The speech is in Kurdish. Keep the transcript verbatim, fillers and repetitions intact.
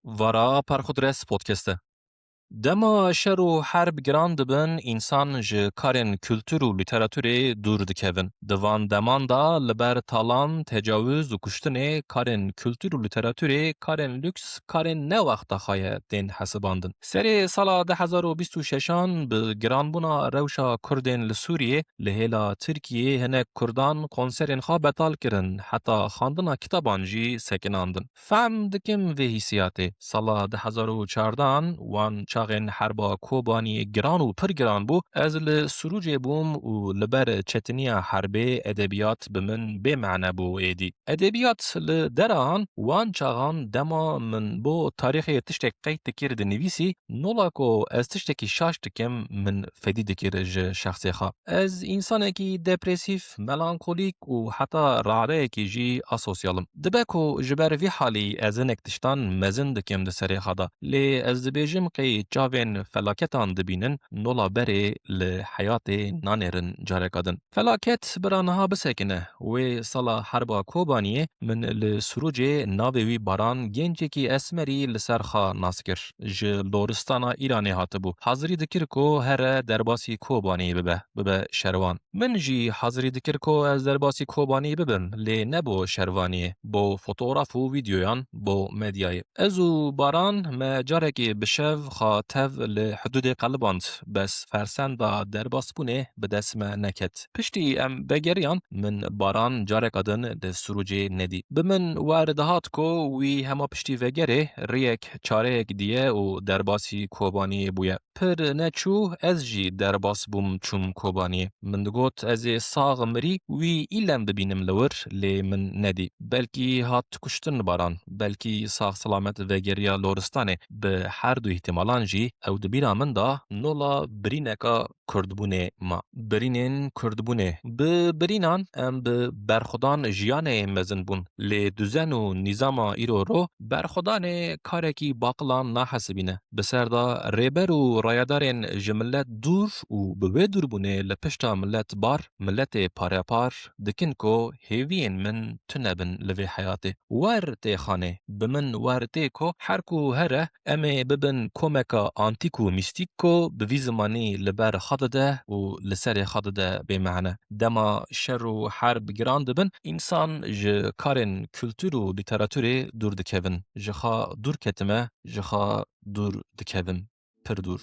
Vara Perxudres Podcast e. Dema şer û herb giran dibin, însan ji karên kultur û lîteraturê dûr dikevin. Di van deman de li ber talan, tecawuz û kuştinê karên kultur û lîteraturê karên lûks, karên ne wexta xwe ye tên hesibandin. Serê sala du hezar û bîst û şeşan bi giranbûna rewşa Kurdên li Sûriyê, li hêla Tirkiyê hinek Kurdan konserên xwe betal kirin, heta xwendina kitaban jî sekinandin. Fehm dikim vê hîsiyatê. Sala du hezar û çardan wan çaxên herba Kobaniyê giran û pir giran bû. Ez li Sirûcê bûm û li ber çetiniya herbê edebiyat bi min bê mane bû êdî. Edebiyat li derahan wan çaxan dema min bo tarîxê tiştek qeyd dikir dinivîsî, nola ku ez tiştekî şaş dikim min fedî dikir ji şexsê xwe. Ez însanekî depresîf, melankolîk û heta radeyekî jî asosyal im. Dibe ku ji ber vî halî ez hinek tiştan mezin dikim di serê xwe de. Lê ez dibêjim qey çavên felaketan dibînin, nola berê li heyatê nanêrin careka din. Felaket bira niha bisekine, wê sala herba Kobaniyê min li Sirûcê navê wî Baran, gencekî esmerî, li ser xwe nas kir. Ji loristana Îranê hatibû. Hazirî dikir ku here derbasî Kobaniyê bibe, bibe şervan. Min jî hazirî dikir ku ez derbasî Kobaniyê bibim, lê ne bo şervaniyê, bo fotograf û vîdeoyan, bo medyayê. Ez û Baran me carekê bi şev xwe tev li hidûdê qeliband, bes fersenda derbasbûnê bi dest me neket. Piştî em vegeriyan, min Baran careka din li Sirûcê nedî. Bi min wer dihat ku wî hema piştî vegerê riyek çareyek diye û derbasî Kobaniyê bûye. Pir neçû ez jî derbas bûm, çûm Kobaniyê. Min digot ez ê sax mirî wî îlem bibînim li wir, lê min nedî. Belkî hat kuştin Baran, belkî sax selamet vegeriya loristanê. Bi her du îhtimalan jî ew di bîra min de nola birîneka Kurdbûnê ma. Birînên Kurdbûnê. Bi birînan em bi berxwedan jiyanê mezin bûn. Lê duzen û nîzama îro ro berxwedanê karekî baqilan nahesibîne. Bi ser de rêber û rayedarên ji milet dûr û bi wê dûrbûnê li pişta milet bar, miletê parepar dikin ku hêviyên min tune bin li vê heyatê. Wer tê xanê, bi min wer tê ku her ku here em ê bibin komeka antîk û mîstîk ku bi vî zimanî li ber xwe dide û li serê xwe dide bê mane. Dema şer û herb giran dibin, însan ji karên kultur û lîteraturê dûr dikevin. Ji xwe dûr ketime, ji xwe dûr dikevim. Pir dûr.